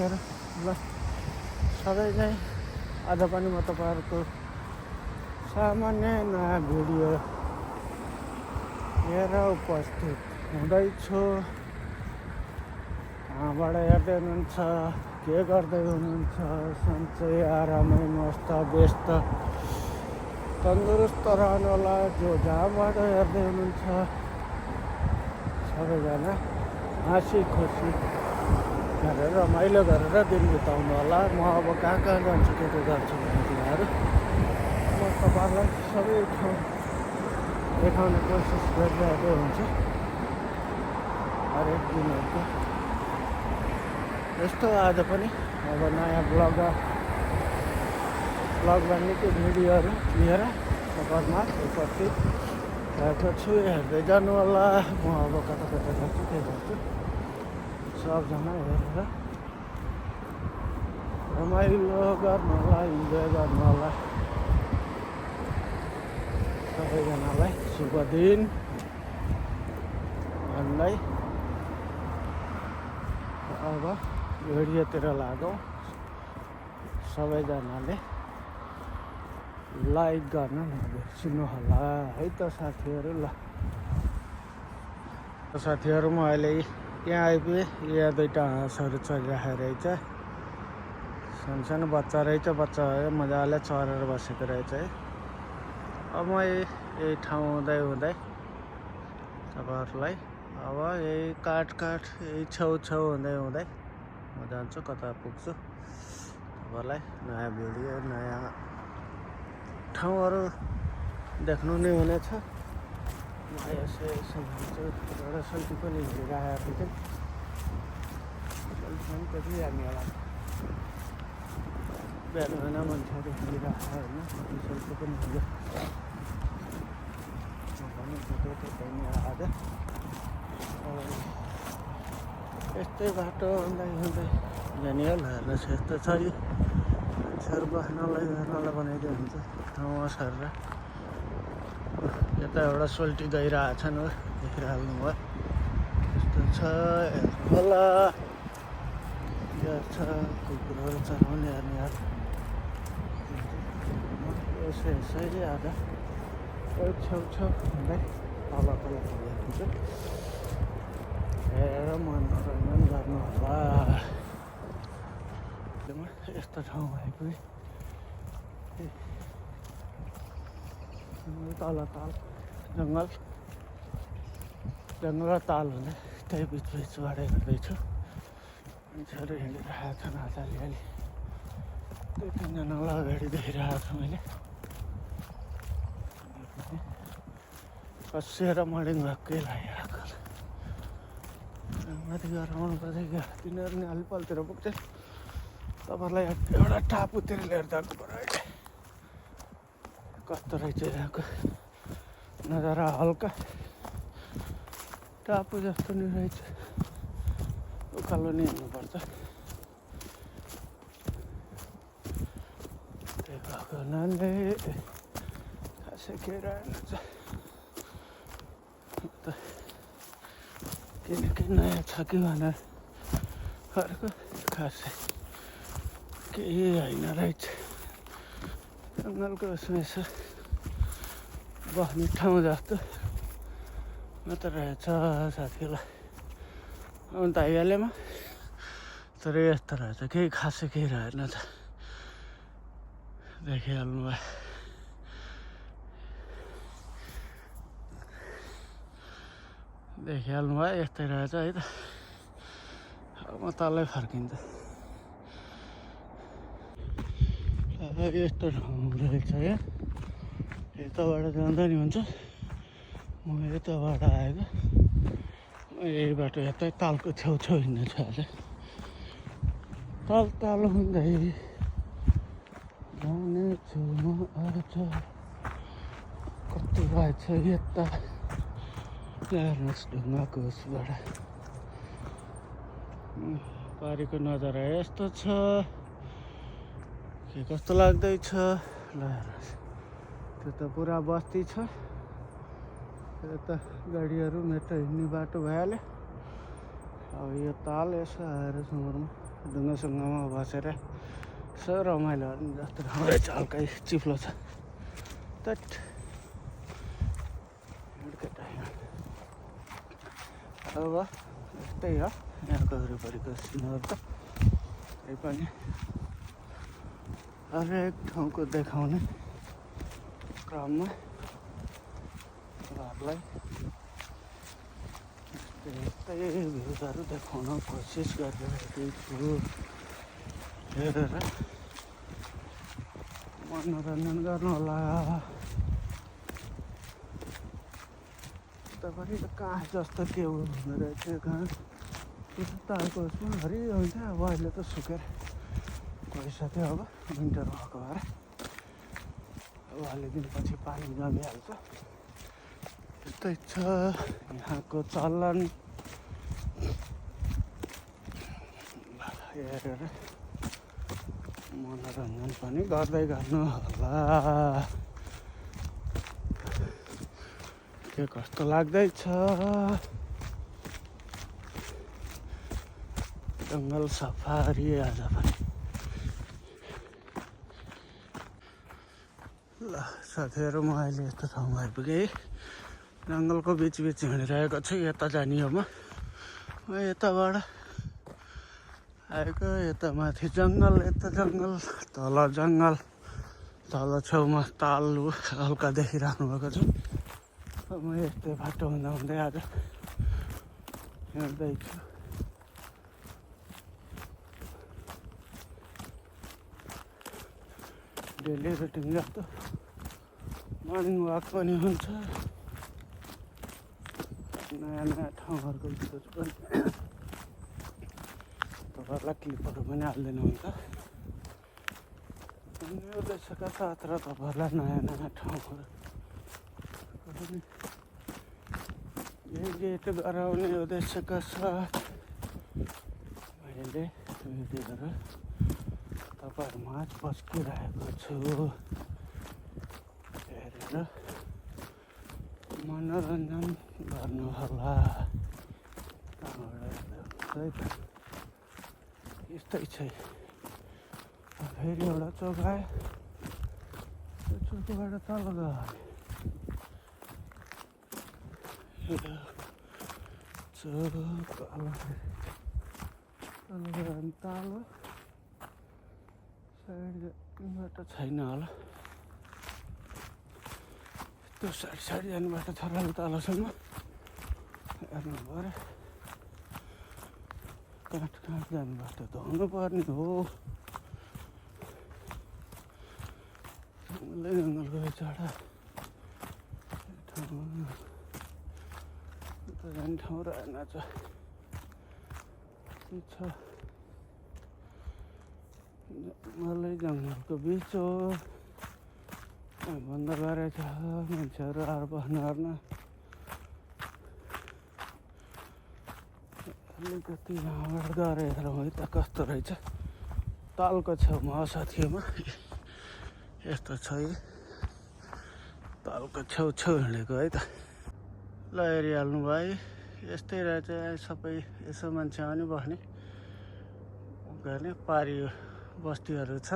साथीहरू ल सधैँ नै आज पनि म तपाईँहरूको सामान्य नयाँ भिडियो लिएर उपस्थित हुँदैछु। कहाँबाट हेर्दै हुनुहुन्छ, के गर्दै हुनुहुन्छ, सन्चै आरामै मस्त व्यस्त तन्दुरुस्त रहनु होला। जो जहाँबाट हेर्दै हुनुहुन्छ सबैजना हाँसी खुसी गरेर रमाइलो गरेर दिन बिताउनु होला। म अब कहाँ कहाँ जान्छु के के गर्छु भने तिमीहरू म तपाईँहरूलाई सबै ठाउँ देखाउने कोसिस गरिरहेकै हुन्छु हरेक दिनहरूको। यस्तो आज पनि अब नयाँ ब्लगमा निकै भिडियोहरू लिएर तपाईँहरूमा उपस्थित भएको छु। हेर्दै जानु होला। म अब कता कता जान्छु के गर्छु सबजना हेरेर रमाइलो गर्नु होला, इन्जोय गर्नु होला। सबैजनालाई शुभ दिन भन्दै अब भिडियोतिर लागौँ। सबैजनाले लाइक गर्न नबिर्सिनु होला है त साथीहरू। ल साथीहरू म अहिले यहाँ आइपुगेँ। यहाँ दुईवटा हाँसहरू चरिराखेको रहेछ। सानो बच्चा रहेछ, बच्चा मजाले चरेर बसेको रहेछ है। अब म यही ठाउँ हुँदै तपाईँहरूलाई अब यही काठ यही छेउ हुँदै म जान्छु, कता पुग्छु तपाईँलाई नयाँ भिडियो नयाँ ठाउँहरू देख्नु नै हुनेछ। म यसो भन्छु, एउटा सेल्फी पनि हिँडिरहेको थिएँ। सेल्फी पनि कति हामी होला बिहान मान्छेहरू हिँडिरहेको होइन, सेल्फी पनि हिँड्यो। आज यस्तै बाटो हुँदै जाने होला। हेर्नुहोस् यस्तो छ यो मान्छेहरू बस्नलाई हेर्नलाई बनाइदियो हुन्छ ठाउँमा सरेर। यता एउटा सोल्टी गइरहेको छन् हो, देखिरहनु भयो। यस्तो छ हेर्नु होला। यहाँ छ कुकुरहरू चराउने हेर्नेहरू यसै आज छेउ हुँदै तल हुन्छ। हेरेर मनोरञ्जन गर्नु होला। यस्तो ठाउँ आइपुगेँ। तल ताल जङ्गल र ताल हुँदै त्यही बिचबाट हेर्दैछु। मान्छेहरू हिँडिरहेको छन् आज अलिअलि। दुई तिनजनालाई अगाडि देखिरहेको छु मैले। कसिएर मर्निङ वाककै लागिरहेको माथि गएर आउनुपर्छ क्या। तिनीहरू नि अलिपलतिर पुग्छ। तपाईँहरूलाई एउटा टापुतिर लिएर जानु पर्यो अहिले। कस्तो रहेछ यहाँको नजारा, हल्का टापु जस्तो नि रहेछ। उकालो नि हिँड्नुपर्छ। त्यही भएको हुनाले खासै केही रहेनछ। किनकि नयाँ छ कि भनेर अर्को खासै केही होइन रहेछ। जङ्गलको उसमा यसो बस्ने ठाउँ जस्तो मात्र रहेछ साथीहरूलाई। अन्त आइहालेमा तर यस्तो रहेछ, केही खासै केही रहेन त। देखिहाल्नु भयो। यस्तै रहेछ है त। अब म तलै फर्किन्छ। यस्तो ठाउँ रहेछ यहाँ। यताबाट जाँदा नि हुन्छ। म यताबाट आएको। यही बाटो यतै तालको छेउ हिँड्ने छु आज। ताल हुँदै जानेछु म आज। कस्तो रहेछ यता। हेर्नुहोस् ढुङ्गाको उसबाट पारीको नजारा यस्तो छ। के कस्तो लाग्दैछ ल हेर्नुहोस्। त्यो त पुरा बस्ती छ। यता गाडीहरू मेट्रो हिँड्ने बाटो भइहाल्यो। अब यो ताल यसो आएर सुँगुरमा ढुङ्गासुङ्गामा बसेर यसो रमाइलो गर्ने जस्तो ठाउँ रहेछ। हल्कै चिप्लो छ। तट अब यस्तै हो यहाँको वरिपरिको सिनहरू त। त्यही पनि हरेक ठाउँको देखाउने क्रममा घरलाई यस्तै भ्युजहरू देखाउन कोसिस गरिरहेको छु। हेरेर मनोरञ्जन गर्नु होला। तपाईँ त कहाँ जस्तो के हो हुँदो रहेछ कहाँ तालको उसमा हरियो हुन्छ। अब अहिले त सुकेर गइसक्यो। अब विन्टर भएको भएर अब अलि दिनपछि पानी जमिहाल्छ। त्यस्तै छ यहाँको चलन। हेरेर मनोरञ्जन पनि गर्दै गर्नु होला। के कस्तो लाग्दैछ जङ्गल सफारी आज पनि। ल साथीहरू म अहिले यस्तो ठाउँमा आइपुगेँ। जङ्गलको बिच हिँडिरहेको छु। यता जाने हो म यताबाट आएको। यता माथि जङ्गल यता जङ्गल तल जङ्गल तल छेउमा ताल हल्का देखिरहनु भएको छ। म यस्तै बाटो हुँदा हुँदै आज हिँड्दैछु। डेली रुटिन जस्तो मर्निङ वाक पनि हुन्छ। नयाँ नयाँ ठाउँहरूको भिडियोज पनि तपाईँहरूलाई क्लिपहरू पनि हालिदिनु हुन्छ। अनि उद्देश्यका साथ र तपाईँहरूलाई नयाँ नयाँ ठाउँहरू गेट गराउने उद्देश्यका साथ मैले भिडियोहरू तपाईँहरूमाझ पस्किरहेको छु। हेरेर मनोरञ्जन गर्नुहोला। यस्तै छ। फेरि एउटा चोक आयो। त्यो चोकबाट तल गयो। चोक तल साइडबाट छैन होला। त्यो साइड जानुबाट थराले तलसम्म हेर्नु पऱ्यो। काठ जानुबाट त हुनुपर्ने हो। जङ्गलको बिचबाट जाने ठाउँ रहेन छ। जङ्गलको बिच हो बन्द गरेछ। मान्छेहरू आएर बस्नु हेर्न अलिकति यहाँबाट गएर हेरौँ है त कस्तो रहेछ। तालको छेउमा साथीमा यस्तो छ। तालको छेउ हिँडेको है त। ल हेरिहाल्नु भयो। यस्तै रहेछ सबै। यसो मान्छे आउने बस्ने गर्ने पारी बस्तीहरू छ।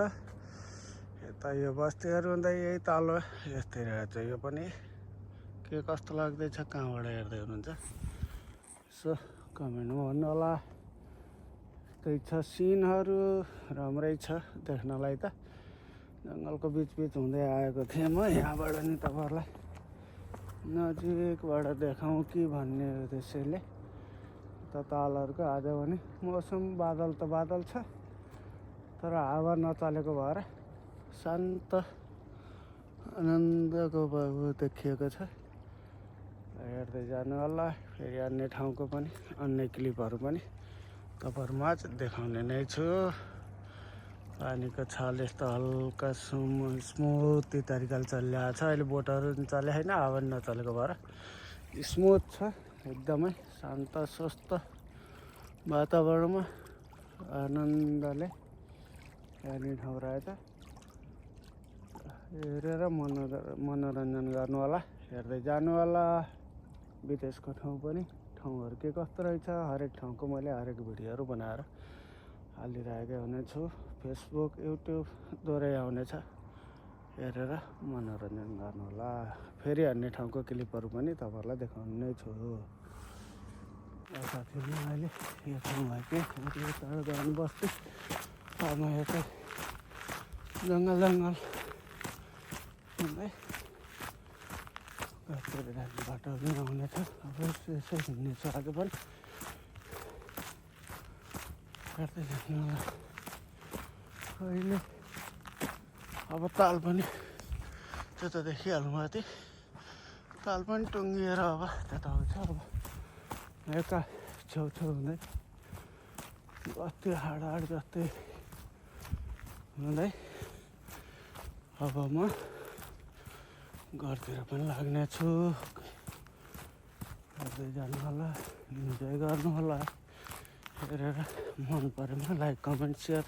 यता यो बस्तीहरू हुँदै यही तल यस्तै रहेछ। यो पनि के कस्तो लाग्दैछ कहाँबाट हेर्दै हुनुहुन्छ यसो कमेन्टमा भन्नु होला। त्यही छ सिनहरू राम्रै छ देख्नलाई त। जङ्गलको बिच हुँदै आएको थिएँ म। यहाँबाट नि तपाईँहरूलाई नजिकबाट देखाउँ कि भन्ने उद्देश्यले। त तालहरूको आज भने मौसम बादल त बादल छ तर हावा नचलेको भएर शान्त आनन्दको देखिएको छ। हेर्दै जानु होला। फेरि अन्य ठाउँको पनि अन्य क्लिपहरू पनि तपाईँहरूमाझ देखाउने नै छु। पानीको छाल यस्तो हल्का स्मुथ तरिकाले चलिरहेको छ। अहिले बोटहरू चले होइन हावा नचलेको भएर स्मुथ छ। एकदमै शान्त स्वस्थ वातावरणमा आनन्दले हेर्ने ठाउँ रहेछ। हेरेर मनोरञ्जन गर्नु होला। हेर्दै जानु होला। विदेशको ठाउँ पनि ठाउँहरू के कस्तो रहेछ हरेक ठाउँको मैले हरेक भिडियोहरू बनाएर हालिरहेकै हुनेछु। फेसबुक युट्युब दोहोऱ्याइ आउनेछ, हेरेर मनोरञ्जन गर्नुहोला। फेरि अन्य ठाउँको क्लिपहरू पनि तपाईँहरूलाई देखाउने नै छु। साथीहरू अहिले यो ठाउँमा के गर्नु बस्छु। अब यतै जङ्गल हुँदै बाटो पनि आउनेछ। अब यसै हिँड्नेछु आज पनि हेर्दै जानु होला। अहिले अब ताल पनि त्यो त देखिहाल्नु माथि ताल पनि टुङ्गिएर अब त्यता आउँछ। अब यता छेउछेउ हुँदै बस्ती हाड जस्तै हुँदै अब म घरतिर पनि लाग्नेछु। हेर्दै जानु होला, इन्जोय गर्नु होला। हेरेर मन परेमा लाइक कमेन्ट सेयर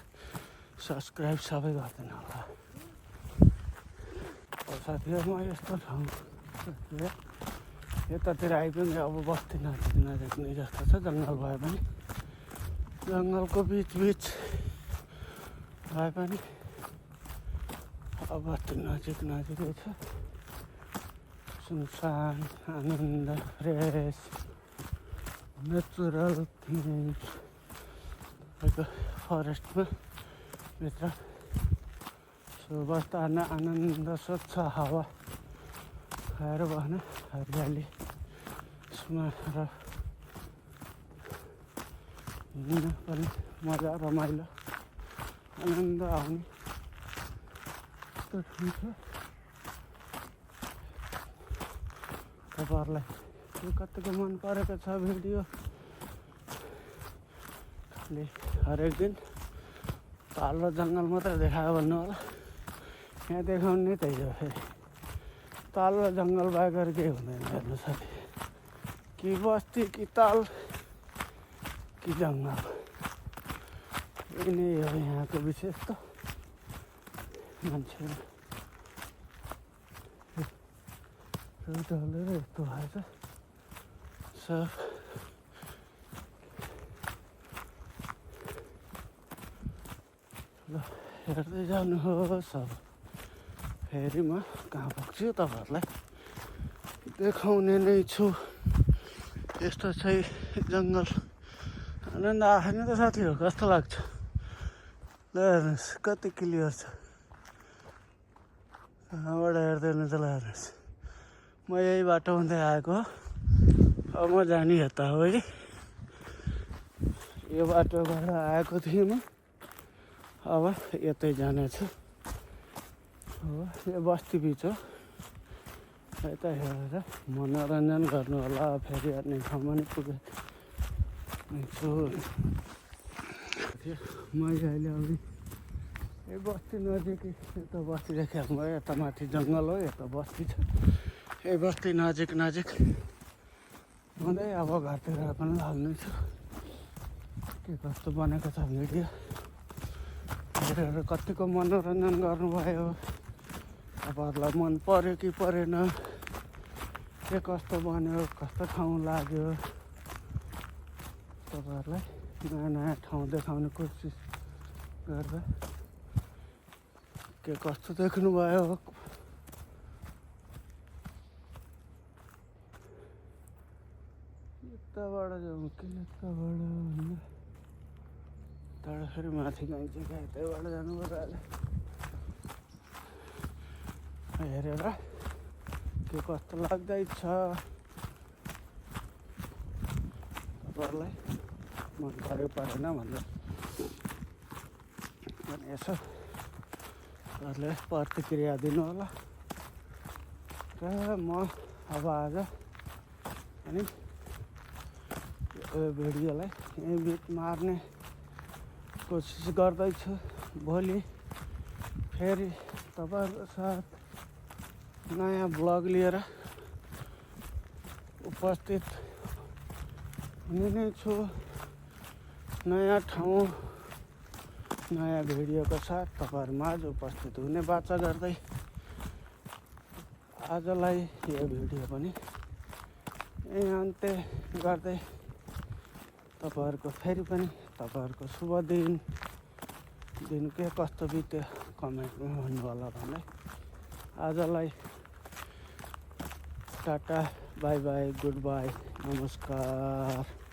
सब्सक्राइब सबै गरिदिनु होला। साथीहरू म यस्तो ठाउँ यतातिर आइपुग्यो। अब बस्ती नजिक नै जस्तो छ, जङ्गल भए पनि जङ्गलको बिच भए पनि अब बस्ती नजिकै छ। सुनसान आनन्द फ्रेस नेचुरल थिङ्स फरेस्टमा भित्र बस्दा आनन्द स्वच्छ हावा खाएर बस्न हरियाली र हिँड्न पनि मजा रमाइलो आनन्द आउने यस्तो ठाउँ छ। तपाईँहरूलाई यो कतिको मन परेको छ भिडियो। खालि हरेक दिन ताल र जङ्गल मात्रै देखायो भन्नु होला। यहाँ देखाउने त्यही हो। फेरि ताल र जङ्गल बाहेक केही हुँदैन हेर्नु साथी। कि बस्ती कि ताल कि जङ्गल, यही नै हो यहाँको विशेषता। मान्छेहरू ढलेर यस्तो भएछ सब। ल हेर्दै जानुहोस्। अब फेरि म कहाँ पुग्छु तपाईँहरूलाई देखाउने नै छु। यस्तो चाहिँ जङ्गल आनन्द आएन त साथीहरू, कस्तो लाग्छ? ल हेर्नुहोस् कति क्लियर छ। कहाँबाट हेर्दै हुनुहुन्छ ल हेर्नुहोस्। म यही बाटो हुँदै आएको, अब म जाने यता हो है। यो बाटोबाट आएको थिएँ म, अब यतै जानेछु। अब यो बस्ती बिच हो, यता हेरेर मनोरञ्जन गर्नु होला। फेरि अन्य ठाउँमा नि पुगेको छु। मैले अहिले अघि यो बस्ती नजिकै, यता बस्ती देखाएको भयो, यता माथि जङ्गल हो, यता बस्ती छ। यो बस्ती नजिक हुँदै अब घरतिर पनि लाग्नेछु। के कस्तो बनेको छ भिडियो हेरेर कतिको मनोरञ्जन गर्नुभयो, तपाईँहरूलाई मन पर्यो कि परेन, के कस्तो बन्यो, कस्तो ठाउँ लाग्यो, तपाईँहरूलाई नयाँ ठाउँ देखाउने कोसिस गर्दा के कस्तो देख्नुभयो। यताबाट जाउँ कि यताबाट भन्दा त्यहाँबाट फेरि माथि गइन्छ क्या, यतैबाट जानुपर्छ अहिले। हेरेर के कस्तो लाग्दैछ तपाईँहरूलाई मन पऱ्यो परेन भनेर अनि यसो तपाईँहरूले प्रतिक्रिया दिनु होला। र म अब आज अनि यो भिडियोलाई यहीँ बिट मार्ने कोसिस गर्दैछु। भोलि फेरि तपाईँहरूको साथ नयाँ ब्लग लिएर उपस्थित हुने नै छु। नयाँ ठाउँ नयाँ भिडियोको साथ तपाईँहरूमाझ उपस्थित हुने बाचा गर्दै आजलाई यो भिडियो पनि यही अन्त्य गर्दै तपाईँहरूको फेरि पनि तपाईँहरूको शुभ दिन के कस्तो बित्यो कमेन्टमा भन्नु होला भने आजलाई tata bye by good by नमस्कार।